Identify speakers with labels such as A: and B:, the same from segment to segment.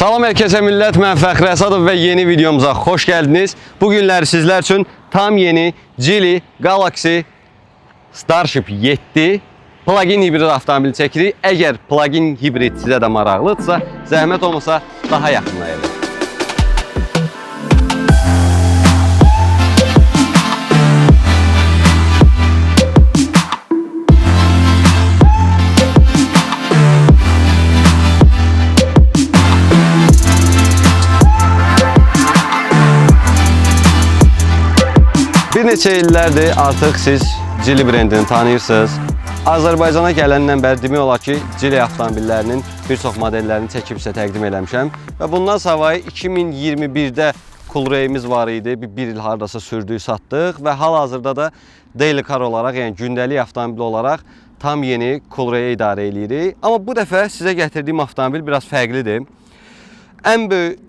A: Salam hər kəsə millət, mən Fəxri Əsədov və yeni videomuza xoş gəldiniz. Bu günləri sizlər üçün tam yeni Geely Galaxy Starship 7 plug-in hibrid avtomobili çəkirik. Əgər plug-in hibrid sizə də maraqlıdırsa, zəhmət olmasa daha yaxından elə. Bir neçə illərdir artıq siz Geely brendini tanıyırsınız. Azərbaycana gələndən bəri demək olar ki, Geely avtomobillərinin bir çox modellərini çəkib sizə təqdim eləmişəm. Və bundan savayı 2021-də Coolray-imiz var idi. Bir il hardasa sürdük, satdıq və hal-hazırda da daily car olaraq, yəni gündəlik avtomobil olaraq tam yeni Coolray-i idarə eləyirik. Amma bu dəfə sizə gətirdiyim avtomobil biraz fərqlidir. Ən böyük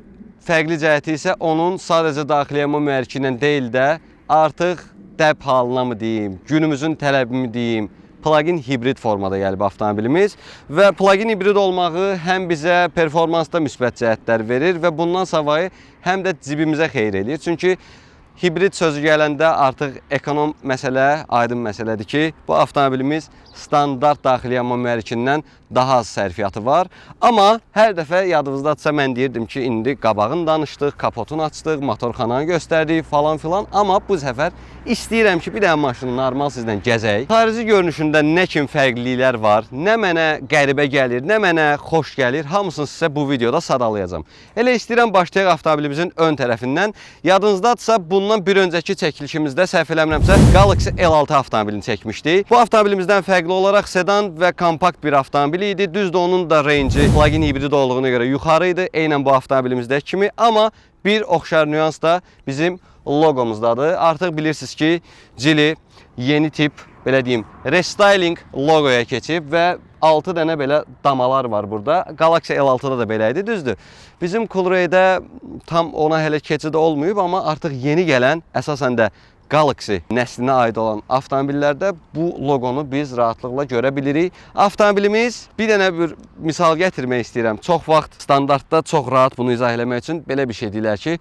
A: fərqli cəhəti isə onun sadəcə daxili yanma mühərriki ilə deyil də artıq dəb halına mı deyim, günümüzün tələbi mi deyim, plug-in hibrid formada gəlib avtomobilimiz və plug-in hibrid olmağı həm bizə performansda müsbət cəhətlər verir və bundan savayı həm də cibimizə xeyir eləyir. Çünki hibrid sözü gələndə artıq ekonom məsələ, aydın məsələdir ki, bu avtomobilimiz standart daxili yanma mühərrikindən daha az sərfiyyatı var. Amma hər dəfə yadınızdadırsa mən deyirdim ki, indi qabağını danışdıq, kapotunu açdıq, motorxananı göstərdik falan filan. Amma bu səfər istəyirəm ki, bir dənə maşını normal sizlə gəzək. Xarici görünüşündə nə kimi fərqliliklər var, nə mənə qəribə gəlir, nə mənə xoş gəlir, hamısını sizə bu videoda sadalayacağam. Elə istəyirəm başlayaq avtomobilimizin ön tərəfindən. Yadınızdadırsa bundan bir öncəki çəkilişimizdə səhv eləmirəmsə Galaxy L6 avtomobilini çəkmişdik. Bu avtomobilimizdən fərqli olaraq sedan və kompakt bir avtomobil idi. Düzdür, onun da range plug-in hibrid olduğuna görə yuxarı idi, eynən bu avtomobilimizdəki kimi, amma bir oxşar nüans da bizim loqomuzdadır. Artıq bilirsiniz ki, Geely yeni tip, belə deyim, restyling logoya keçib və 6 dənə belə damalar var burada. Galaxy L6-da da belə idi, düzdür. Bizim Coolray-də tam ona hələ keçid olmayıb, amma artıq yeni gələn, əsasən də Galaxy nəslinə aid olan avtomobillərdə bu loqonu biz rahatlıqla görə bilirik. Avtomobilimiz, bir dənə bir misal gətirmək istəyirəm. Çox vaxt standartda çox rahat bunu izah eləmək üçün belə bir şey deyirlər ki,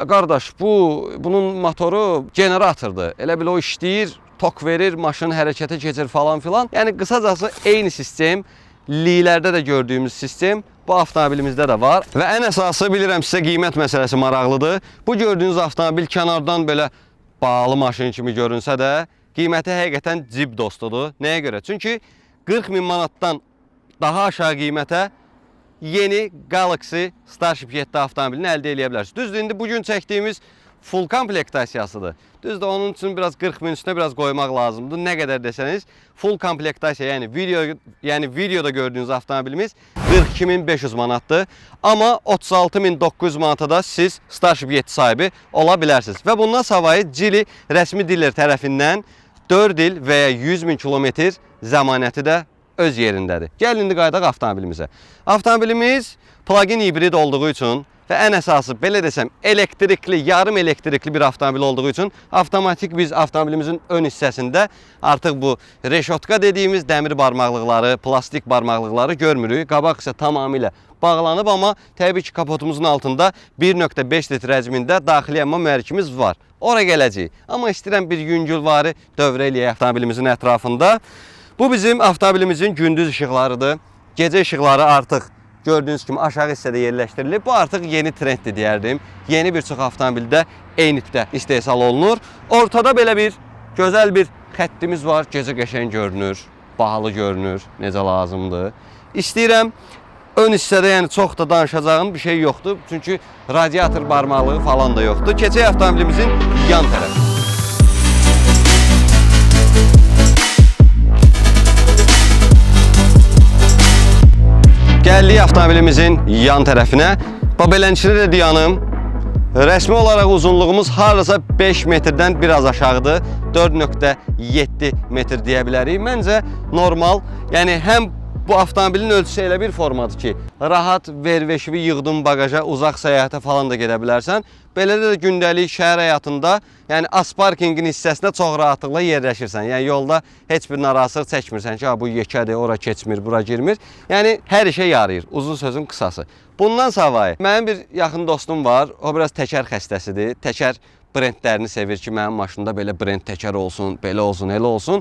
A: qardaş, bunun motoru generatordur. Elə bil o işləyir, tok verir, maşın hərəkətə keçir falan filan. Yəni qısacası eyni sistem Lilərdə də gördüyümüz sistem bu avtomobilimizdə də var. Və ən əsası bilirəm sizə qiymət məsələsi maraqlıdır. Bu gördüyünüz avtomobil kənardan belə bahalı maşın kimi görünsə də qiyməti həqiqətən cib dostudur. Nəyə görə? Çünki 40 min manatdan daha aşağı qiymətə yeni Galaxy Starship 7 avtomobilini əldə eləyə bilərsiniz. Düzdür, indi bugün çəkdiyimiz full komplektasiyasıdır. Düzdür, onun üçün biraz 40 min üstünə biraz qoymaq lazımdır. Nə qədər desəniz, full komplektasiya, yəni videoda gördüyünüz avtomobilimiz 42.500 manatdır. Amma 36.900 manata da siz Starship 7 sahibi ola bilərsiniz. Və bundan savayı Geely rəsmi dealer tərəfindən 4 il və ya 100 min kilometr zəmanəti də öz yerindədir. Gəlin indi qayıdaq avtomobilimizə. Avtomobilimiz plug-in hibrid olduğu üçün və ən əsası belə desəm elektrikli, yarım elektrikli bir avtomobil olduğu üçün avtomatik biz avtomobilimizin ön hissəsində artıq bu reşotka dediyimiz dəmir barmaqlıqları, plastik barmaqlıqları görmürük. Qabaq hissə tamamilə bağlanıb, amma təbii ki kapotumuzun altında 1.5 litr həcmində daxili yanma mühərrikimiz var. Ora gələcəyik. Amma istəyirəm bir yüngülvari dövrə eləyək avtomobilimizin ətrafında. Bu bizim avtomobilimizin gündüz işıqlarıdır. Gecə işıqları artıq gördüyünüz kimi aşağı hissədə yerləşdirilib. Bu artıq yeni trenddir deyərdim. Yeni bir çox avtomobildə eyni tipdə istehsal olunur. Ortada belə bir gözəl bir xəttimiz var. Gecə qəşəng görünür, bahalı görünür, necə lazımdır. İstəyirəm ön hissədə, yəni çox da danışacağım bir şey yoxdur. Çünki radiator barmaqlığı falan da yoxdur. Keçək avtomobilimizin yan tərəfinə. Gəldik avtomobilimizin yan tərəfinə. Bax beləncə də dayanım. Rəsmi olaraq uzunluğumuz hardasa 5 metrdən biraz aşağıdır. 4.7 metr deyə bilərik. Məncə normal. Yəni həm Bu avtomobilin ölçüsü elə bir formadır ki, rahat verveşivi yığdın baqaja, uzaq səyahətə falan da gedə bilərsən. Belə də gündəlik şəhər həyatında, yəni Asparkingin hissəsində çox rahatlıqla yerləşirsən. Yəni yolda heç bir narahatlıq çəkmirsən ki, ha bu yekədir, ora keçmir, bura girmir. Yəni hər işə yarayır. Uzun sözün qısası. Bundan savayı mənim bir yaxın dostum var. O biraz təkər xəstəsidir. Təkər brendlərini sevir ki, mənim maşında belə brend təkər olsun, belə olsun, elə olsun.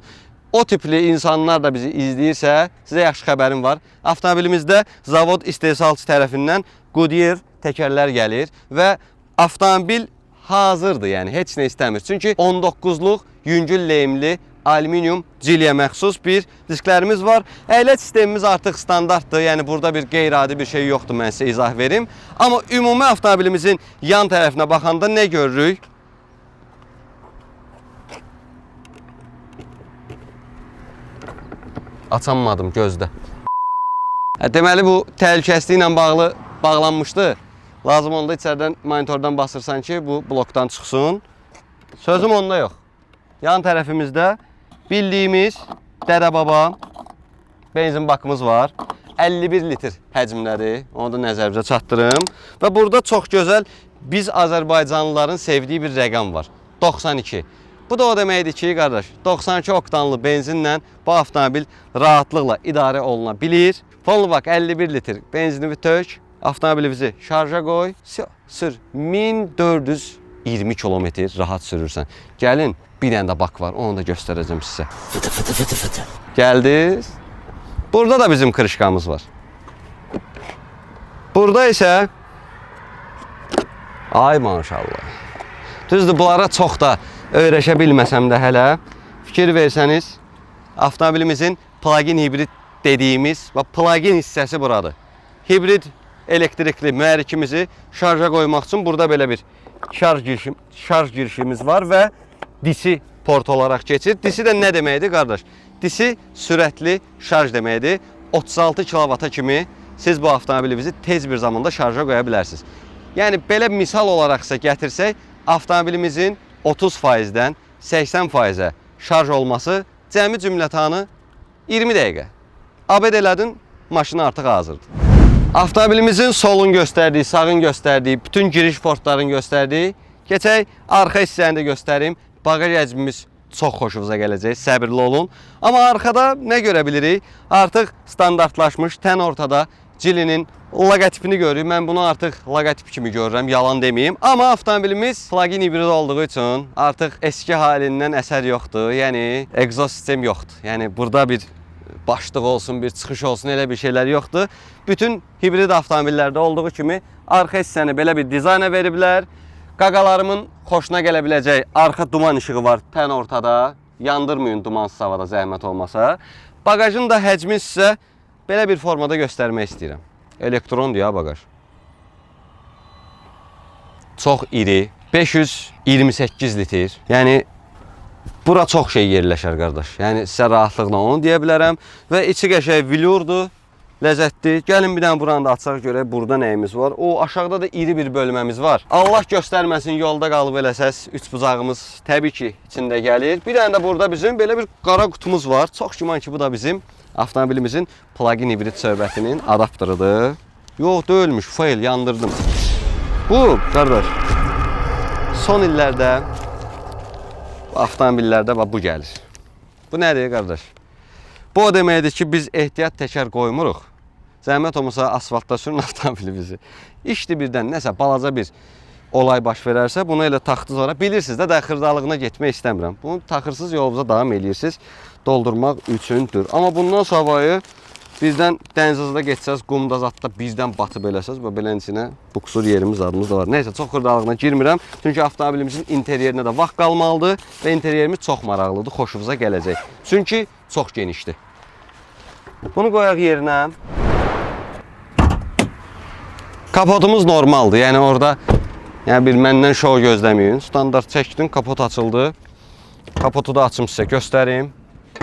A: O tipli insanlar da bizi izləyirsə, sizə yaxşı xəbərim var. Avtomobilimizdə zavod istehsalçı tərəfindən Goodyear təkərlər gəlir və avtomobil hazırdır, yəni heç nə istəmir. Çünki 19-luq yüngül leyimli alüminium ciliyə məxsus bir disklərimiz var. Əyləc sistemimiz artıq standartdır. Yəni burada bir qeyri-adi bir şey yoxdur, mən sizə izah verim. Amma ümumi avtomobilimizin yan tərəfinə baxanda nə görürük? Açamadım gözdə. Deməli bu təhlükəsizliklə ilə bağlı bağlanmışdı. Lazım onda içəridən monitordan basırsan ki, bu blokdan çıxsın. Sözüm onda yox. Yan tərəfimizdə bildiyimiz dədə-baba benzin bakımız var. 51 litr həcmləri, onu da nəzərinizə çatdırım. Və burada çox gözəl biz Azərbaycanlıların sevdiyi bir rəqəm var. 92. Bu da o deməkdir ki, qardaş, 92 oktanlı benzinlə bu avtomobil rahatlıqla idarə oluna bilir. Fonlu bak 51 litr benzinini tök, avtomobilimizi şarja qoy, sür 1420 kilometr rahat sürürsən. Gəlin, bir dənə də bak var, onu da göstərəcəm sizə.
B: Fıtı fıtı fıtı fıtı.
A: Gəldiniz. Burada da bizim kırışkamız var. Burada isə ay maşallah. Düzdür, bunlara çox da öyrəşə bilməsəm də hələ fikir versəniz avtomobilimizin plug-in hibrid dediyimiz və plug-in hissəsi buradır. Hibrid elektrikli mühərrikimizi şarja qoymaq üçün burada belə bir şarj girişimiz var və DC port olaraq keçir. DC də nə deməkdir qardaş? DC sürətli şarj deməkdir. 36 kW-a kimi siz bu avtomobilinizi tez bir zamanda şarja qoya bilərsiniz. Yəni belə misal olaraqsa gətirsək, avtomobilimizin 30%-dən 80%-ə şarj olması cəmi cümlətanı 20 dəqiqə. Abed elədin, maşın artıq hazırdır. Avtomobilimizin solun göstərdiyi, sağın göstərdiyi, bütün giriş portların göstərdiyi, keçək arxa hissəni də göstərim. Bagaj həcmimiz çox xoşunuza gələcək, səbirli olun. Amma arxada nə görə bilirik? Artıq standartlaşmış tən ortada Geely'nin loqotipini görürük. Mən bunu artıq loqotip kimi görürəm, yalan deməyim. Amma avtomobilimiz plug-in hibrid olduğu üçün artıq eski halindən əsər yoxdur. Yəni egzoz sistem yoxdur. Yəni burada bir başlıq olsun, bir çıxış olsun, elə bir şeylər yoxdur. Bütün hibrid avtomobillərdə olduğu kimi arxa hissəni belə bir dizayna veriblər. Qaqalarımın xoşuna gələ biləcək arxa duman işığı var tən ortada. Yandırmayın dumansız havada zəhmət olmasa. Bagajın da həcmini sizə belə bir formada göstərmək istəyirəm. Elektrondur ya bagaj. Çox iri, 528 litr. Yəni bura çox şey yerləşər qardaş. Yəni sizə rahatlıqla onu deyə bilərəm və içi qəşəng velurdur, ləzzətli. Gəlin bir dənə buranı da açaq görək burada nəyimiz var. O aşağıda da iri bir bölməmiz var. Allah göstərməsin yolda qalıb eləsəz üç bucağımız təbii ki içində gəlir. Bir dənə də burada bizim belə bir qara qutumuz var. Çox güman ki bu da bizim avtomobilimizin plug-in hibrid söhbətinin adaptorudur. Yox, deyilmiş. Fail yandırdım. Bu qardaş son illərdə bu avtomobillərdə bax bu gəlir. Bu nədir qardaş? Bu o deməkdir ki, biz ehtiyat təkər qoymuruq. Zəhmət olmasa asfaltda sürün avtomobilimizi. İşdi birdən nəsə balaca bir olay baş verərsə, bunu elə taxdınız ora. Bilirsiniz də, də xırdalığına getmək istəmirəm. Bunu taxırsız yolunuza davam eləyirsiniz doldurmaq üçündür. Amma bundan savayı birdən dənizdə getsəz, qumda zadda birdən batıb eləsəz, və beləncə buksur yerimiz adımız da var. Nəysə, çox xırdalığına girmirəm. Çünki avtomobilimizin interyerinə də vaxt qalmalıdır və interyerimiz çox maraqlıdır, xoşunuza gələcək. Çünki çox genişdir. Bunu qoyaq yerinə. Kapotumuz normaldır. Yəni orada yəni bir məndən şov gözləməyin. Standart çəkdim, kapot açıldı. Kapotu da açım sizə göstərim.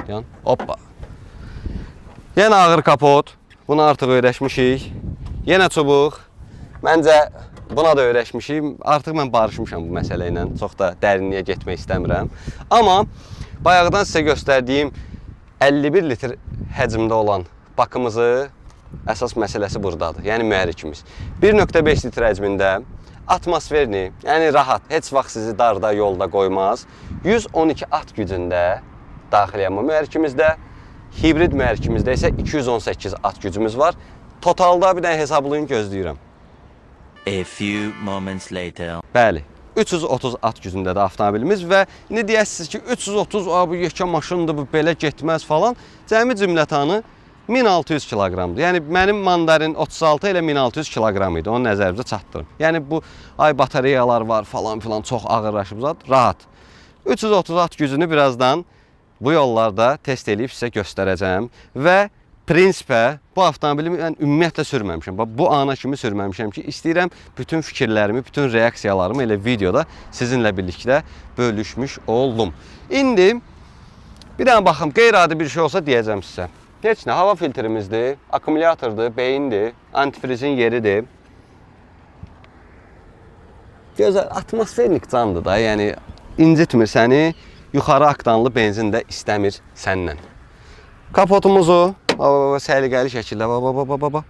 A: Yan, hoppa. Yenə ağır kapot. Buna artıq öyrəşmişik. Yenə çubuq. Məncə buna da öyrəşmişik. Artıq mən barışmışam bu məsələ ilə. Çox da dərinliyə getmək istəmirəm. Amma bayaqdan sizə göstərdiyim 51 litr həcmdə olan Bakımızı əsas məsələsi burdadır. Yəni mühərrikimiz. 1.5 litr həcmində atmosferni, yəni rahat, heç vaxt sizi darda yolda qoymaz. 112 at gücündə daxili yanma mühərrikimizdə, hibrid mühərrikimizdə isə 218 at gücümüz var. Totalda bir dənə hesablayın, gözləyirəm.
B: A few moments later.
A: Bəli. 330 at gücündədir avtomobilimiz və indi deyəsiniz ki, 330 a bu yekə maşındır, bu belə getməz falan. Cəmi cümlətanı 1600 kiloqramdır. Yəni mənim Mandarin 36 elə 1600 kiloqram idi. Onu nəzərinizə çatdırım. Yəni bu ay batareyalar var falan filan, çox ağırlaşıb zat, rahat. 330 at gücünü birazdan bu yollarda test eləyib sizə göstərəcəm və prinsipə bu avtomobili mən ümumiyyətlə sürməmişəm. Bax bu ana kimi sürməmişəm ki, istəyirəm bütün fikirlərimi, bütün reaksiyalarımı elə videoda sizinlə birlikdə bölüşmüş oldum. İndi bir dənə baxım, qeyri-adi bir şey olsa deyəcəm sizə. Heç nə, hava filtrimizdir, akkumulyatordur, beyindir, antifrizin yeridir. Gözəl, atmosfernik candır da, yəni incitmir səni, yuxarı aktanlı benzin də istəmir səndən. Kapotumuzu baba, baba, səliqəli şəkildə baba, baba, baba,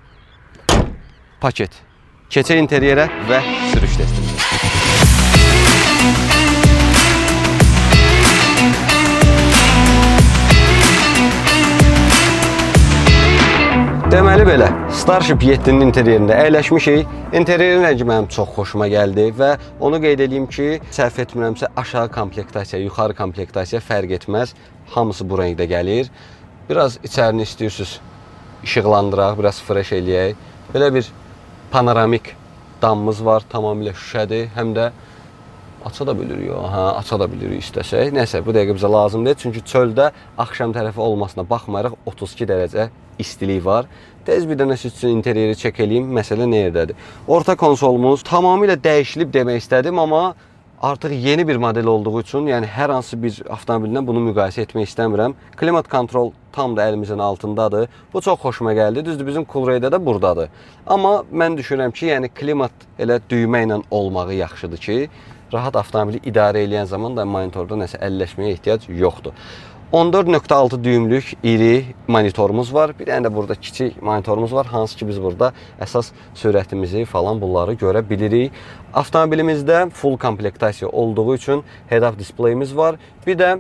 A: paket. Keçək interyerə və sürüş testimizə. Deməli belə, Starship 7-nin interyerində əyləşmişik. İnteryerin rəngi mənim çox xoşuma gəldi və onu qeyd edeyim ki, səhv etmirəmsə aşağı komplektasiya, yuxarı komplektasiya fərq etməz. Hamısı bu rəngdə gəlir. Biraz içərini istəyirsiniz işıqlandıraq, biraz fresh eləyək. Belə bir panoramik damımız var, tamamilə şüşədir. Həm də aça da bilirik, hə, aça da bilirik istəsək. Nəsə, bu dəqiqə bizə lazım deyil. Çünki çöldə axşam tərəfi olmasına baxmayaraq 32 dərəcə istilik var. Tez bir dənə siz üçün interyeri çək eləyim. Məsələ nə yerdədir? Orta konsolumuz tamamilə dəyişilib demək istədim, amma artıq yeni bir model olduğu üçün, yəni hər hansı bir avtomobillə bunu müqayisə etmək istəmirəm. Klimat kontrol tam da əlimizin altındadır. Bu çox xoşuma gəldi. Düzdür, bizim Coolray-də də burdadır. Amma mən düşünürəm ki, yəni klimat elə düymə ilə olmağı yaxşıdır ki, rahat avtomobili idarə eləyən zaman da monitorda nəsə əlləşməyə ehtiyac yoxdur. 14.6 düyümlük iri monitorumuz var. Bir dənə də burada kiçik monitorumuz var, hansı ki biz burada əsas sürətimizi falan bunları görə bilirik. Avtomobilimizdə full komplektasiya olduğu üçün head-up displeyimiz var. Bir də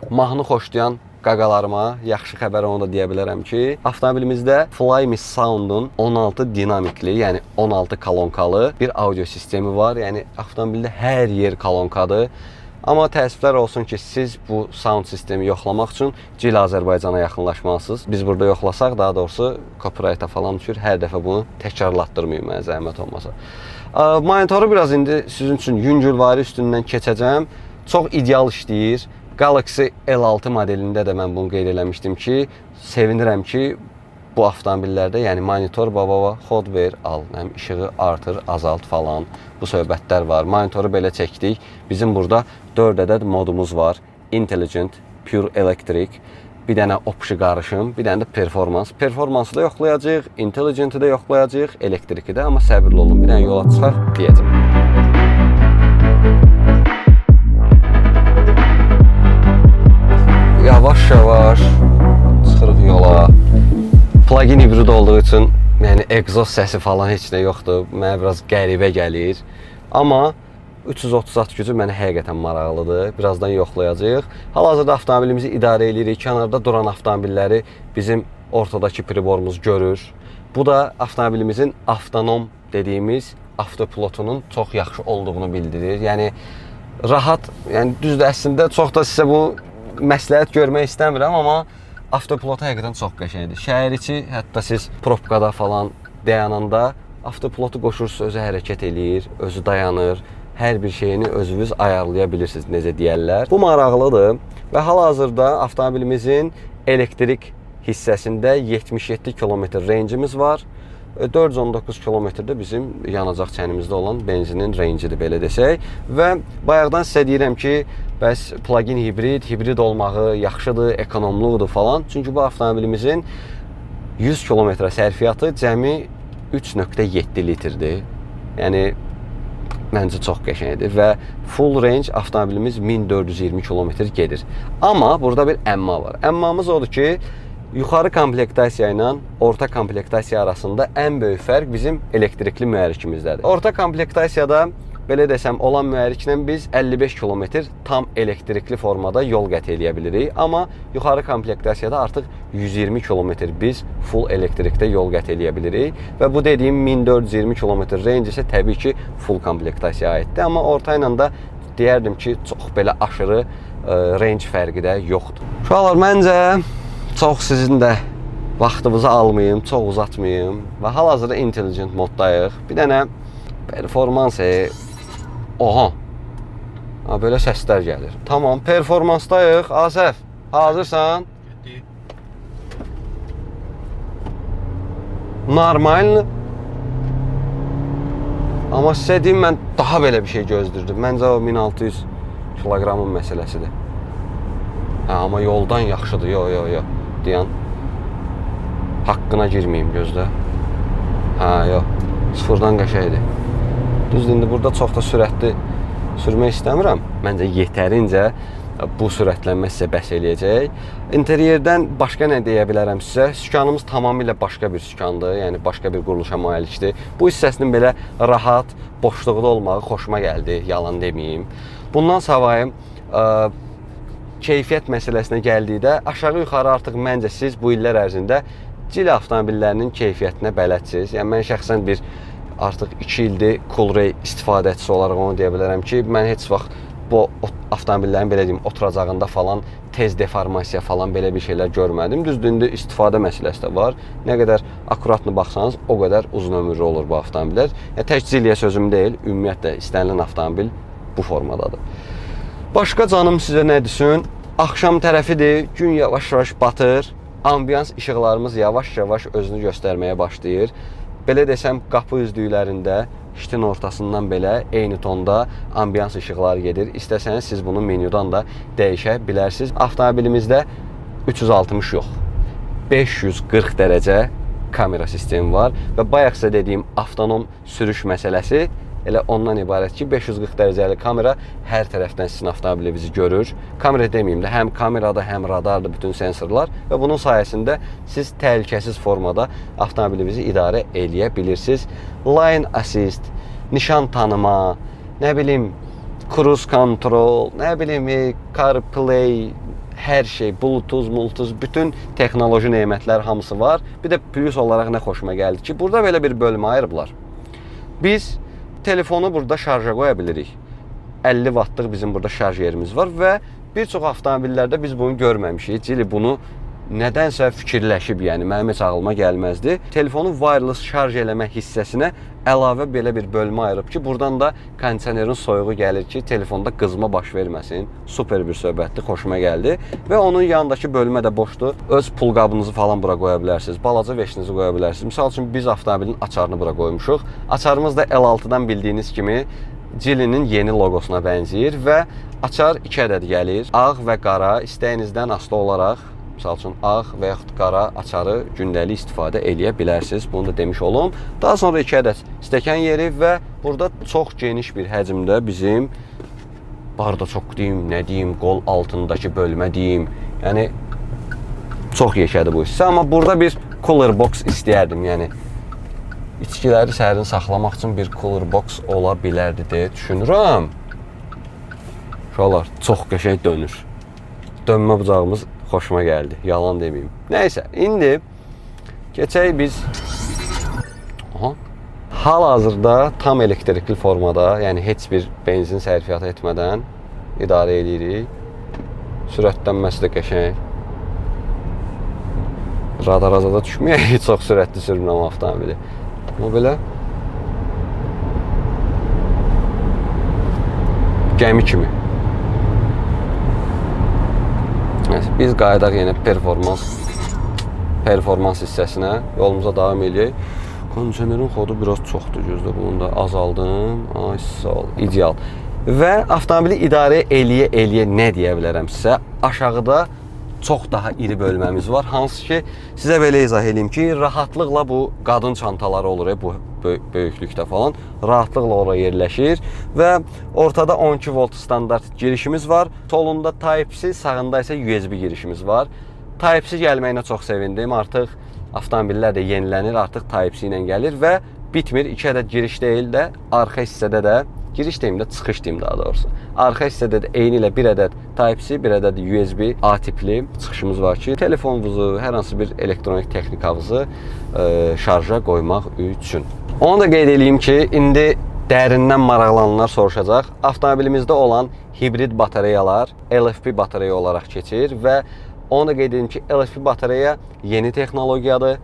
A: mahnı xoşlayan qaqalarıma yaxşı xəbər onu da deyə bilərəm ki, avtomobilimizdə Flyme Sound-un 16 dinamikli, yəni 16 kolonkalı bir audio sistemi var. Yəni avtomobildə hər yer kolonkadır. Amma təəssüflər olsun ki, siz bu sound sistemi yoxlamaq üçün Geely Azərbaycana yaxınlaşmalısınız. Biz burada yoxlasaq, daha doğrusu copyright-a falan düşür. Hər dəfə bunu təkrarlatdırmayın mənə zəhmət olmasa. Monitoru biraz indi sizin üçün yüngülvari üstündən keçəcəm. Çox ideal işləyir. Galaxy L6 modelində də mən bunu qeyd eləmişdim ki, sevinirəm ki, bu avtomobillərdə, yəni monitor baba xod ver, al, həm işığı artır, azalt falan, bu söhbətlər var. Monitoru belə çəkdik. Bizim burada 4 ədəd modumuz var. Intelligent, Pure Electric, bir dənə option qarışım, bir dənə də performans. Performansı da yoxlayacağıq, Intelligent-i də yoxlayacağıq, elektriki də, amma səbirli olun. Bir dənə yola çıxaq deyəcəm. Yavaş-yavaş çıxırıq yola. Plug-in hibrid olduğu üçün, yəni egzoz səsi falan heç nə yoxdur. Mənə biraz qəribə gəlir. Amma 330 at gücü mənə həqiqətən maraqlıdır. Birazdan yoxlayacağıq. Hal-hazırda avtomobilimizi idarə eləyirik. Kənarda duran avtomobilləri bizim ortadakı priborumuz görür. Bu da avtomobilimizin avtonom dediyimiz avtopilotunun çox yaxşı olduğunu bildirir. Yəni rahat, yəni düzdür, əslində çox da sizə bu məsləhət görmək istəmirəm, amma avtopilot həqiqətən çox qəşəngdir. Şəhər içi, hətta siz probkada falan dayananda avtopilotu qoşursunuz, özü hərəkət eləyir, özü dayanır. Hər bir şeyini özünüz ayarlaya bilirsiniz, necə deyərlər. Bu maraqlıdır və hal-hazırda avtomobilimizin elektrik hissəsində 77 kilometr rangeimiz var. 419 kilometrdə bizim yanacaq çənimizdə olan benzinin range-idir, belə desək. Və bayaqdan sizə deyirəm ki, bəs plug-in hibrid, hibrid olmağı yaxşıdır, ekonomluqdur falan. Çünki bu avtomobilimizin 100 kilometrə sərfiyyatı cəmi 3.7 litrdir. Yəni məncə çox qəşəngdir və full range avtomobilimiz 1420 kilometr gedir. Amma burada bir əmma var. Əmmamız odur ki, Yuxarı komplektasiya ilə orta komplektasiya arasında ən böyük fərq bizim elektrikli mühərrikimizdədir. Orta komplektasiyada belə desəm, olan mühərriklə biz 55 kilometr tam elektrikli formada yol qət eləyə bilirik. Amma yuxarı komplektasiyada artıq 120 kilometr biz full elektrikdə yol qət eləyə bilirik və bu dediyim 1420 kilometr range isə təbii ki, full komplektasiyaya aiddir. Amma orta ilə də deyərdim ki, çox belə aşırı range fərqi də yoxdur. Uşaqlar, məncə çox sizin də vaxtınızı almayım, çox uzatmayım və hal-hazırda intelligent moddayıq. Bir dənə performans oha. Ha, belə səslər gəlir. Tamam, performansdayıq. Asəf, hazırsan?
C: Getdik.
A: Normal. Amma sizə deyim, mən daha belə bir şey gözləyirdim. Məncə o 1600 kiloqramın məsələsidir. Hə, amma yoldan yaxşıdır. Yo, yo, yo. Deyən haqqına girməyim, gözlə. Hə, yox. Sıfırdan qəşəngdir. Düzdür, indi burada çox da sürətli sürmək istəmirəm. Məncə yetərincə bu sürətlənmə sizə bəs eləyəcək. İnteryerdən başqa nə deyə bilərəm sizə? Sükanımız tamamilə başqa bir sükandır, yəni başqa bir quruluşa malikdir. Bu hissəsinin belə rahat, boşluqda olmağı xoşuma gəldi, yalan deməyim. Bundan savayı keyfiyyət məsələsinə gəldikdə aşağı-yuxarı artıq məncə siz bu illər ərzində Geely avtomobillərinin keyfiyyətinə bələdsiniz. Yəni mən şəxsən bir artıq 2 ildir Coolray istifadəçisi olaraq onu deyə bilərəm ki, mən heç vaxt bu avtomobillərin belə deyim, oturacağında falan tez deformasiya falan belə bir şeylər görmədim. Düzdür, indi istifadə məsələsi də var. Nə qədər akkuratlı baxsanız, o qədər uzun ömürlü olur bu avtomobillər. Yəni tək Geely-yə sözüm deyil, ümumiyyətlə istənilən avtomobil bu formadadır. Başqa canım sizə nə desin? Axşam tərəfidir, gün yavaş-yavaş batır. Ambiyans işıqlarımız yavaş-yavaş özünü göstərməyə başlayır. Belə desəm, qapı üzdüklərində şitin ortasından belə eyni tonda ambiyans işıqları gedir. İstəsəniz siz bunu menyudan da dəyişə bilərsiniz. Avtomobilimizdə 360 yox, 540 dərəcə kamera sistemi var və bayaq sizə dediyim avtonom sürüş məsələsi elə ondan ibarət ki, 540 dərəcəli kamera hər tərəfdən sizin avtomobilinizi görür. Kamera deməyim də, həm kamerada, həm radarda bütün sensorlar və bunun sayəsində siz təhlükəsiz formada avtomobilinizi idarə eləyə bilirsiniz. Lane assist, nişan tanıma, nə bilim, cruise control, nə bilim, CarPlay, hər şey, Bluetooth, Bluetooth, bütün texnoloji nemətlər hamısı var. Bir də plus olaraq nə xoşuma gəldi ki, burada belə bir bölmə ayırıblar. Biz telefonu burada şarja qoya bilirik. 50 vattlıq bizim burada şarj yerimiz var və bir çox avtomobillərdə biz bunu görməmişik. Geely bunu nədənsə fikirləşib, yəni mənim heç ağlıma gəlməzdi. Telefonu wireless şarj eləmə hissəsinə əlavə belə bir bölmə ayırıb ki, buradan da kondisionerin soyuğu gəlir ki, telefonda qızma baş verməsin. Super bir söhbətdir, xoşuma gəldi. Və onun yanındakı bölmə də boşdur. Öz pul qabınızı falan bura qoya bilərsiniz. Balaca veşinizi qoya bilərsiniz. Misal üçün biz avtomobilin açarını bura qoymuşuq. Açarımız da L6-dan bildiyiniz kimi Geely-nin yeni loqosuna bənzəyir və açar 2 ədəd gəlir. Ağ və qara, istəyinizdən asılı olaraq, misal üçün ağ və yaxud qara açarı gündəlik istifadə eləyə bilərsiniz. Bunu da demiş olum. Daha sonra 2 ədəd stəkan yeri və burada çox geniş bir həcmdə bizim bardaçok deyim, nə deyim, qol altındakı bölmə deyim. Yəni çox yekədir bu hissə, amma burada bir cooler box istəyərdim. Yəni içkiləri sərin saxlamaq üçün bir cooler box ola bilərdi deyə düşünürəm. Uşaqlar, çox qəşəng dönür. Dönmə bucağımız xoşuma gəldi, yalan deməyim. Nəysə, indi keçək biz. Aha. Hal-hazırda tam elektrikli formada, yəni heç bir benzin sərfiyyatı etmədən idarə eləyirik. Sürətlənməsi də qəşəng. Radara da düşməyək, çox sürətli sürmürəm avtomobili. Amma belə gəmi kimi. Nəysə, biz qayıdaq yenə performans hissəsinə, yolumuza davam eləyək. Kondisionerin xodu biraz çoxdur, gözlə, bunu da azaldım. Ay sağ ol, ideal. Və avtomobili idarə eləyə eləyə nə deyə bilərəm sizə? Aşağıda çox daha iri bölməmiz var. Hansı ki, sizə belə izah eləyim ki, rahatlıqla bu qadın çantaları olur, bu böyüklükdə falan rahatlıqla ora yerləşir və ortada 12 volt standart girişimiz var. Solunda Type-C, sağında isə USB girişimiz var. Type-C gəlməyinə çox sevindim. Artıq avtomobillər də yenilənir, artıq Type-C ilə gəlir və bitmir. 2 ədəd giriş deyil də, arxa hissədə də giriş deyim də, çıxış deyim daha doğrusu. Arxa hissədə də eyni ilə bir ədəd Type-C, bir ədəd USB A tipli çıxışımız var ki, telefonunuzu, hər hansı bir elektronik texnikanızı şarja qoymaq üçün. Onu da qeyd eləyim ki, indi dərindən maraqlananlar soruşacaq. Avtomobilimizdə olan hibrid batareyalar LFP batareya olaraq keçir və onu da qeyd edim ki, LFP batareya yeni texnologiyadır.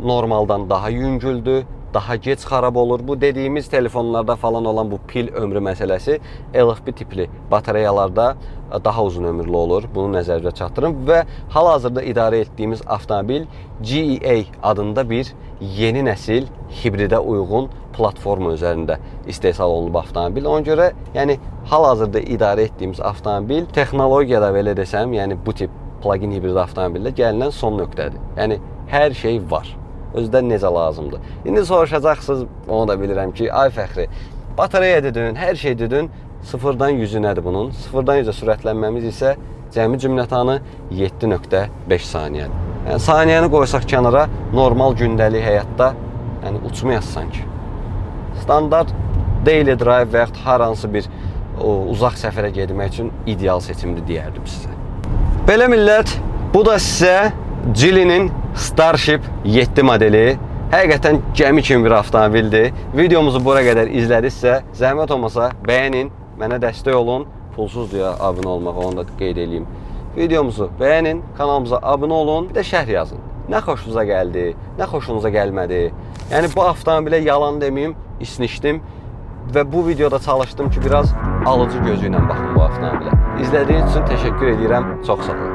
A: Normaldan daha yüngüldür, daha gec xarab olur. Bu dediyimiz telefonlarda falan olan bu pil ömrü məsələsi LFP tipli batareyalarda daha uzun ömürlü olur. Bunu nəzərdə çatdırın və hal-hazırda idarə etdiyimiz avtomobil GEA adında bir yeni nəsil hibridə uyğun platforma üzərində istehsal olunub avtomobil. Ona görə, yəni hal-hazırda idarə etdiyimiz avtomobil texnologiyada belə desəm, yəni bu tip plug-in hibrid avtomobildə gəlinən son nöqtədir. Yəni hər şey var. Özdə necə lazımdır. İndi soruşacaqsınız, onu da bilirəm ki, ay Fəxri, batareya dedin, hər şey dedin, sıfırdan 100-ü nədir bunun? Sıfırdan 100-ə sürətlənməmiz isə cəmi cümlətanı 7.5 saniyədir. Yəni saniyəni qoysaq kənara, normal gündəlik həyatda yəni uçmayasın sanki. Standart daily drive və yaxud hər hansı bir uzaq səfərə getmək üçün ideal seçimdir deyərdim sizə. Belə millət, bu da sizə Geely-nin Starship 7 modeli. Həqiqətən gəmi kimi bir avtomobildir. Videomuzu bura qədər izlədinizsə, zəhmət olmasa bəyənin, mənə dəstək olun. Pulsuzdur ya abunə olmaq, onu da qeyd eləyim. Videomuzu bəyənin, kanalımıza abunə olun, bir də şərh yazın. Nə xoşunuza gəldi, nə xoşunuza gəlmədi. Yəni bu avtomobilə yalan deməyim, isnişdim və bu videoda çalışdım ki, biraz alıcı gözü ilə baxın bu avtomobilə. İzlədiyiniz üçün təşəkkür edirəm. Çox sağ olun.